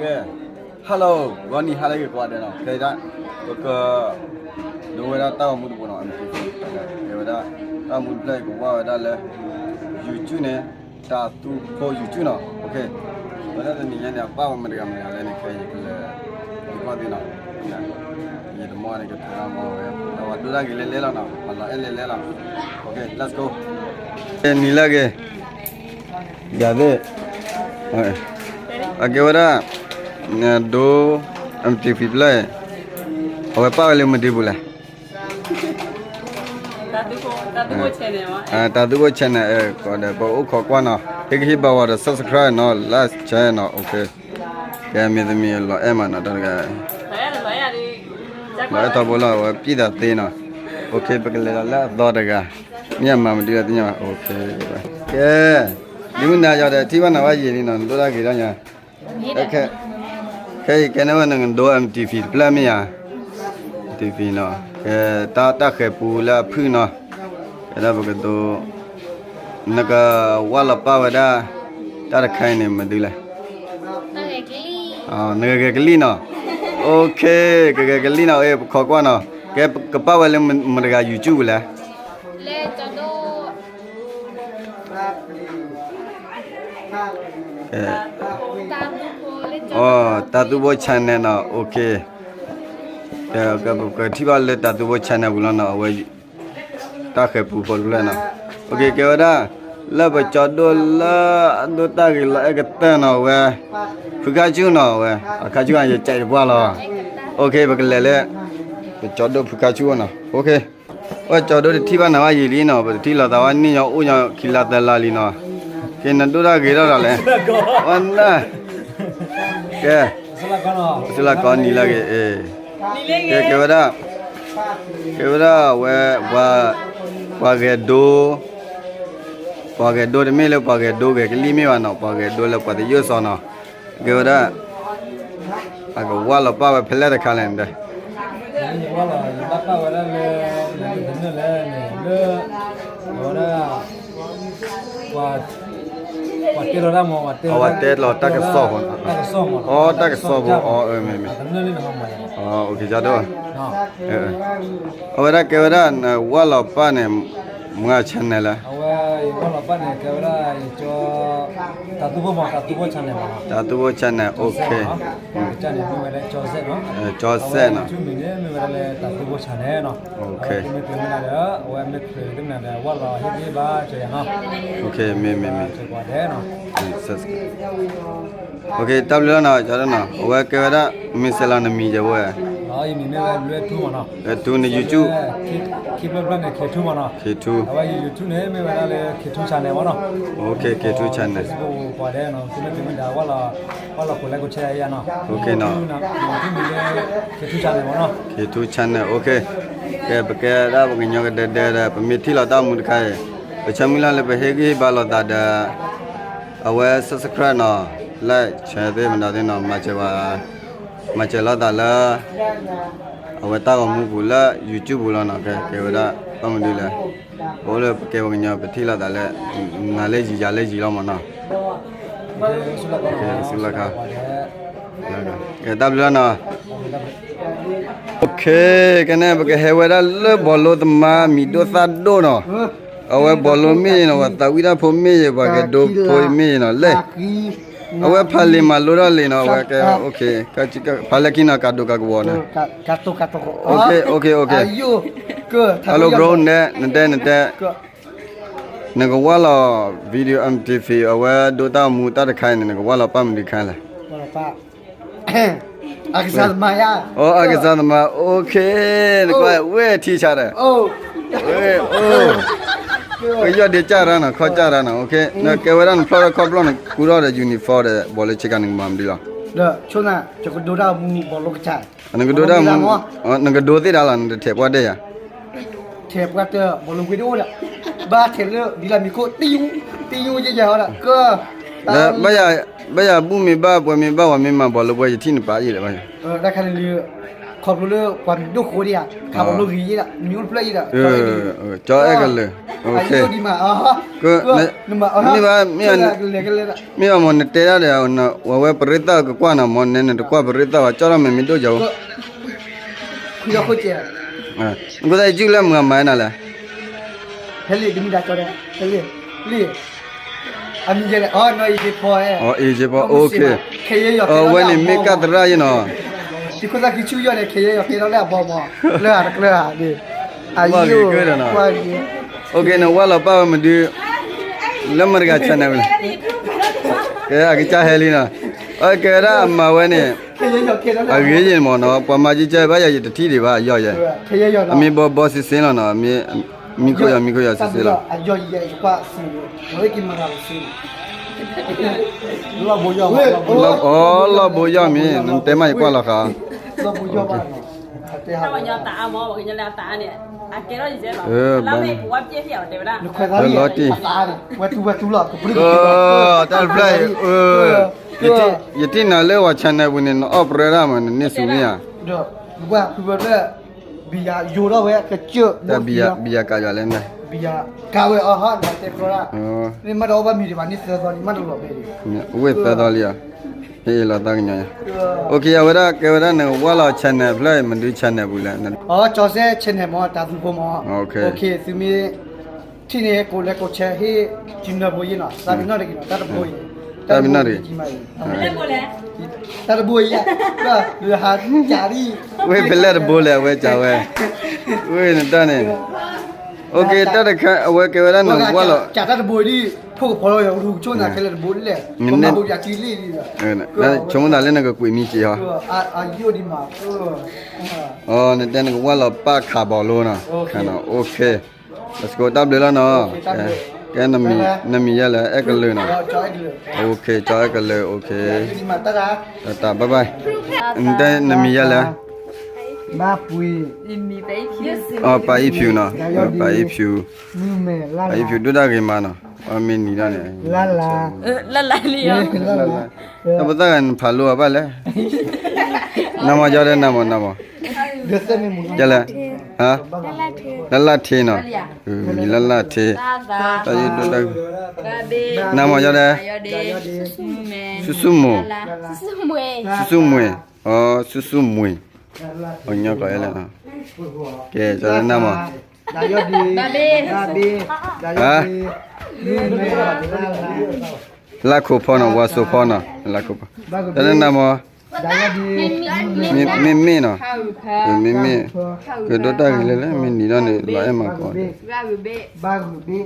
ကဲ, hello, ဂီၤနံၤဟါလၢအဂ့ၤကိးဂၤဒဲးနီၤ, ခဲအံၤဒၣ် ပက ဒိဝဲဒၣ်တၢ်ဂီၤမူတဘိနီၤ, ကဲဝဲဒၣ် တၢ်ဂီၤမူတဖျၢၣ်အံၤ ကဝၢ်ဝဲဒၣ်လၢ YouTube န့ၣ်, တၢ်သူဖိ YouTube နီၤ, ဝဲဒၣ်တနံၤညါန့ၣ် အပၢ်ဝဲမတၤတဂၤမတၤတဂၤလဲၣ်န့ၣ် ခဲအံၤယကလဲၤ ယကွၢ်သ့နီၤ, ယတမီၢ်န့ၣ် ကထုးထီၣ်မီၢ်ဝဲ ဒီးပှၤဒိၣ်တၢ်ဂ့ၤလဲၣ်လဲၣ်လီၤနီၤ, ပှၤလီၤအဲၣ်လဲၣ်လဲၣ်လီၤ, let's go. နံၤလၢအဂ့ၤ ယၤသ့ၣ် အကဲဝဲဒၣ် ဒိ MTV ဖျၢၣ် အဝဲပၢ်ဝဲလၢမတၤပူၤလဲၣ်, တၢ်သူဖိ channel ကိးဒီး ပအိၣ်ခိးကွၢ်နီၤ, ဟ့ၣ်ဂံၢ်ဟ့ၣ်ဘါဝဲဒီး subscribe နီၤ, like share နီၤ, ကဲမ့ၢ်သမံးလီၤအဲၣ်မးနီၤ တၢ်တဂၤ လီၤအဲၣ်ထီဘိလီၤ အဝဲပျံၤသးသ့နီၤ, ပကလဲၤဒီးလၢအသီတဂၤ, မ့ၢ်အမၤမနုၤလဲၣ်သ့ၣ်ညါဘၣ်, ကဲ ဒ်မုၢ်နၤယီၤဒီး ထံၣ်ဘၣ်နၤဘၣ်ယံာ်လံနီၤ, နဒိၣ်တၢ်ဂ့ၤထီၣ်ညါ, ခဲအံၤကဲန့ၢ်ဝဲနကဒိ MTV တဖျၢၣ်မ့ၢ်ဧါ, MTV နီၤ, ကဲတၢ်ဃဲၤပူလၢအဖုၣ်နီၤ, ကဲဒၣ်ပကဒိ နကဝၢ်လီၤပၢ်ဝဲဒၣ် တၢ်တခါအံၤန့ၣ် မနုၤလဲၣ်, နကဂဲၤကလံၣ်နီၤ, OK, ကဂဲၤကလံၣ်နီၤ, ပခိးကွၢ်နီၤ, ကဲကပၢ်ဝဲလၢမတၤတဂၤ YouTube ပူၤလဲၣ်, တၢ်သူဖိ channel နီၤ, OK, ကထံၣ်ဘၣ်လၢတၢ်သူဖိ channel ပူၤလီၤနီၤ, အဝဲ တၢ်ဃဲၤပူဖိတဖျၢၣ်နီၤ, OK, ကဲဝဲဒၣ် လၢပကၠီဒိၣ်လၢအဒိၣ်တၢ်ဂ့ၤလီၤအဲၣ်ကတၢၢ်နီၤ, အဝဲ ဖုခါဆူၣ်နီၤ, အဝဲ အခါဆူၣ်ယကဲးတပှၢ်လီၤ, OK, ပကလဲၤလၢ ပကၠီဒိၣ်ဖုခါဆူၣ်နီၤ, OK, ပကၠီဒိၣ်တထံၣ်ဘၣ်နၤဘၣ်ယံာ်လံနီၤ, ပတထံၣ်လိာ်သးဝဲန့ၣ်ညီအိၣ်ညီခံလါသၢလါလံနီၤ, ကဲနဒိၣ်တၢ်ဂ့ၤထီၣ်ဒီးလဲၣ်, ဝဲန ကဲ စူလၢကီနံၤလၢအဂ့ၤ, ကဲကဲဝဲဒၣ်, ကဲဝဲဒၣ်ဝဲ ပှၤဂဲၤဒိ ပှၤဂဲၤဒိတမ့ၢ်လၢပှၤဂဲၤဒိဂဲၤကလံၣ်မ့ၢ်ဘၣ်နီၤ, ပှၤဂဲၤဒိလၢပှၤသယိၣ်စီနီၤ, ကဲဝဲဒၣ် အကဝၢ်လီၤပၢ်ဝဲဖဲလဲၣ်တခါလဲၣ်န့ၣ်, ယဝၢ်လီၤယဘၣ်ပၢ်ဝဲဒၣ်လၢ လဲၤလၢ အဝဲဒၣ် ပှၤတဲလီၤတၢ်မး, အဝဲတဲလီၤတၢ်ကစီၣ်မး, အီတၢ်ကစီၣ်ဖိ, အီမ့ၢ်မ့ၢ်, အဝဲဒၣ်ကဲဝဲဒၣ် နဝၢ်လီၤပၢ်န့ၣ် မွၤ channel လဲၣ်, အဝဲယဝၢ်လီၤပၢ်န့ၣ် ကဲဝဲဒၣ် တၢ်သူဖိမး, တၢ်သူဖိ channel မး, တၢ်သူဖိ channel, OK, ကၠီစဲၣ်နီၤ, ကၠီစဲၣ်နီၤ, အဝဲ YouTube န့ၣ် မ့ၢ်ဝဲဒၣ်လၢတၢ်သူဖိ channel နီၤ, OK, မ့ၢ်မ့ၢ်ဒီး အဝဲမ့ၢ်ချုးသ့ၣ်မနၤဒီး ဝၢ်လီၤဟ့ၣ်ဂံၢ်ဘါစၢၤယၤနီၤ, OK, မ့ၢ်မ့ၢ်မ့ၢ်, ကဲ တၢ်ဘျုးလီၤနီၤ, ကၠီနီၤ, အဝဲကဲဝဲဒၣ် မ့ၢ်စဲးလီၤနမံၤယဲဝဲ, ယမံၤမ့ၢ်ဝဲ Blue Two မးနီၤ, အဲ Two န့ၣ် YouTube, ခံဖျၢၣ်ဖျၢၣ်န့ၣ် K Two မးနီၤ, K Two, အဝဲယ YouTube န့ၣ် မ့ၢ်ဝဲဒၣ်လၢ K Two channel မးနီၤ, OK, K Two channel, Facebook ပှၤဒဲးနီၤ, သုမ့ၢ်တမ့ၢ်ဒၣ် ဝၢ်လီၤကိး like ကိး share ယၤနီၤ, OK နီၤ, K Two channel မးနီၤ, K Two channel, OK, ကဲ ပကဲဒၣ်ပကညီကဒဲဒဲဒီး ပမ့ၢ်ထံၣ်လီၤတၢ်မူတခါအံၤ ပဆၢမုၢ်လၢ်လၢပဟ့ၣ်ဂံၢ်ဟ့ၣ်ဘါလိာ်သးဒီး အဝဲ subscribe နီၤ, like share သ့ၣ်မနုၤသ့ၣ်နီၤ, မၤစၢၤဝဲ, မၤစၢၤလိာ်သးလၢ အဝဲတၢ်ဂီၤမူပူၤလၢ YouTube ပူၤလီၤနီၤ, ကဲ ကဲဝဲဒၣ် ဘၣ်မနုၤလဲၣ်, ပအိၣ်လၢပကဲပှၤကညီ ပထံၣ်လိာ်သးလၢ နၤလၢယံၤယၤလၢယံၤလီၤမးနီၤ, ကဲ တၢ်ဘျုးလီၤနီၤ, OK, ကဲန့ၣ် ပကဟဲဝဲဒၣ်လၢဘီလိသမါ မံၤဒိၣ်သၣ်ဒိၣ်နီၤ, အဝဲဘီလိမ့ၢ်နီၤ, ပှၤသးဝံၣ်တၢ်ဖိမ့ၢ်ယဲ, ပှၤကဒိဖိမ့ၢ်ယဲနီၤ, လဲၣ်, အဝဲဖးလံာ်မၤလိထီၣ်လံာ်နီၤ, အဝဲကဲ ဖးလၢခံနီၤ, ကးဒိၣ်ကးကဝီၤန့ၣ်, OK, OK, OK, hello bro, နတဲ နတဲ နတဲ နကဝၢ်လီၤ video MTV အဝဲဒိးတၢ်မူတၢ်တခါအံၤန့ၣ် နကဝၢ်လီၤပၢ်မနုၤခါလဲၣ်, အကစၢ်သမါယါ, အိ အကစၢ်သမါ, OK, နကွၢ်ဝဲထံဆါဒီး, ပယီၢ်ဒ့ကၢ်ရၢနီၤ, ခီၣ်ကၢ်ရၢနီၤ, OK, နကဲဝဲဒၣ်နဖျီၣ်ထီၣ်ခီၣ်ဖျီၣ် နကူထီၣ်ဒီး uniform ဒီး ဘီလိဆ့ကၤ နကမၤမနုၤလီၤ, ဒီးဆိနၤ ယကဒိးတၢ်မူဘီလိကစၢ်, နကဒိးတၢ်မူ, နကဒိးသ့ဒၣ်လီၤ, နတထဲးပှၢ်တဲယၤ ထဲးပှၢ်တၢၢ် ဘီလိကွ့ဒိၣ်ဒီး, ဘၣ်ထဲးလၢ ဒ်လၢမံၤခိၣ် တံယူ, တံယူယဲယဲဟီဒီး, က, ဘၣ်ယၤဘူၣ်မ့ၢ်ဘၣ် ပှဲၤမ့ၢ်ဘၣ် ဝဲမ့ၢ်မၤဘီလိပှဲၤ ယထံၣ်နပာ်ယံာ်လၢၤဘၣ်ယၤ, တၢ်ခါန့ၣ်လၢ, ခ ခီဖျိလၢပှၤမံၤဒိၣ်ဃိဒံးဧါ, ခးဘီလိဂ့ၤယဲဒၣ်, မံၤအိၣ်တဖျၢၣ်ယဲဒၣ်, ကၠီအဲၣ်ကလုာ်, အယိၣ်ဒံးမး, မ့ၢ်ဘၣ်, မ့ၢ်ဘၣ်မ့ၢ်အီၤနတဲဒၣ်ဒီး, ဝဲဝဲပရ့သၣ်ကကွၢ်နီၤ, မ့ၢ်နဲနတကွၢ်ပရ့သၣ်ဘၣ်, ကၠီထီၣ်မဲာ်မံၤဒိၣ်ယၤဧိၤ, နကသးယစုၣ်လၢမုၢ်ဂၤမၤနၤလဲၣ်, ဟဲလံ တမံၤဒၣ်ကၠီဒဲး, ဟဲလံ, လံ, အမံၤယဲလဲၣ်, အီ အ့ယ့ဖီ, အဝဲန့ၣ်မ့ၢ်ကၢ်သရၣ်ယဲနီၤ, သုးခိၣ်သၣ်ခံဆူၣ်ယီၢ်န့ၣ် ခဲယဲယီၤကဲထီၣ်လၢအဘီမး, ကျၢၤဧါတကျၢၤဧါန့ၣ်, အယိၣ်, နဝဲလီၤပၢ်ဝဲမဒု, လၢမတၤတဂၤ channel လဲၣ်, ကဲအကစၢ်ဟဲလံနီၤ, အကဲဝဲဒၣ်အမၤဝဲန့ၣ်, အဂ့ၤယဲမးနီၤ, ပှၤမၤကကဲဘၣ်ယၤ ယတထံၣ်ဒံးဘၣ် ယီၢ်ယဲ, အမ့ၢ်ဘီဘီစ့စ့လီၤနီၤ, မံခိၣ်ယီၢ် မံခိၣ်ယီၢ်စ့စ့လီၤ, အီ လီၢ်ဘိယီၢ်မ့ၢ် နတဲမးယကွၢ်လီၤဃး, လီၢ်ဘိယီၢ်မ့ၢ်, တၢ်တဖျၢၣ်အံၤ, ယထံၣ်နၤလၢဝဲ channel ပူၤန့ၣ် နအီၣ်ပြၢဒၣ်မး နန့ၢ်ဆူၣ်မ့ၢ်ဧါ, ဘံယၤကးယၤလဲၣ်, ဘံယၤကးဝဲအီၤဟီ နတဲပြၢဒၣ်, မ့ၢ်မ့ၢ်တအီၣ်ဘၣ်မံၤဒံးဘၣ် န့ၢ်သၢသီန့ၣ် မ့ၢ်တလီၤဘဲဒံး, ဝ့ၢ်သၢသီလံဧါ, ဟ့ၣ်လီၤသးကညီၤယၤ, အဝဲဒၣ်ကဲဝဲဒၣ်နကဝၢ်လီၤ channel ဖျၢၣ်အံၤ မဒု channel ပူၤလဲၣ်, အီ ကၠီစဲ channel မ့ၢ် တၢ်သူဖိမ့ၢ်, သုမ့ၢ် ထံၣ်န့ၣ် ကိးလဲကိးဆဲးဟ့ၣ် ကၠံနၢဖိယ့ၣ်နီၤ, သးပ့ၤနီၣ်တဂ့ၤနီၤ, တၢ်တဘိအံၤ, တၢ်တဘိအံၤ, တၢ်တဘိအံၤ, ဟးကးဒံး, ဝ့ၢ်ဖဲလဲၣ်တဘိလဲၣ် အဝဲကးဝဲ, ဝ့ၢ်နတၢ်န့ၣ်, တၢ်တခါ အဝဲကဲဝဲဒၣ်နကဝၢ်လီၤ, ကးတၢ်တဘိအံၤဒ်, ဖိကဖီလီၤယၤ ကဆိကမိၣ်သးလၢနကကွံာ်မံၤစ့ဟီ, နတဲနကဝၢ်လီၤပၢ်ခးဘီလိနီၤ, တၢ်ဘျုးလီၤနီၤ, ကဲ နမံၤယဲလဲၣ် အဲၣ်ကလုာ်နီၤ, ကၠီအဲၣ်ကလုာ်, တၢ်ဘၣ်ဘၣ်, နတဲနမံၤယဲလဲၣ်, ပၢ်အံၣ်ဖၠူနီၤ, ပၢ်အံၣ်ဖၠူ, ပၢ်အံၣ်ဖၠူ ဒိၣ်တၢ်ဂ့ၤမးနီၤ, အမ့ၢ်နံၤဒၣ်န့ၣ်, တၢ်ပသၣ်ဂၤနဖးလိအီၤဘၣ်လဲၣ်, နမၤကၠီဒဲး နမၤ နမၤ, ယဲလဲၣ်, လၢလၢထ့နီၤ, မံၤလၢလၢထ့, တၢ်ယဒိၣ်တၢ်, နမၤကၠီဒဲး, ဆူၣ်ဆူၣ်မိၢ်, ဆူၣ်ဆူၣ်မိၢ်, ဆူၣ်ဆူၣ်မိၢ်, အီ ဆူၣ်ဆူၣ်မိၢ်, အီ ညီကီးလဲၣ်, ကဲ ကၠီဒဲး နမၤ လၢခိၣ်ဖီနီၤ ဝါစိၤဖီနီၤ လၢခိၣ်ဖီ တၢ်နၢမီၤ မ့မ့ၢ်နီၤ မ့မ့ၢ် ကဒိၣ်တၢ်ဂ့ၤလၢ်လၢ် မ့ၢ်နံၤဒီးန့ၣ် လီၤအဲၣ်မၤကီး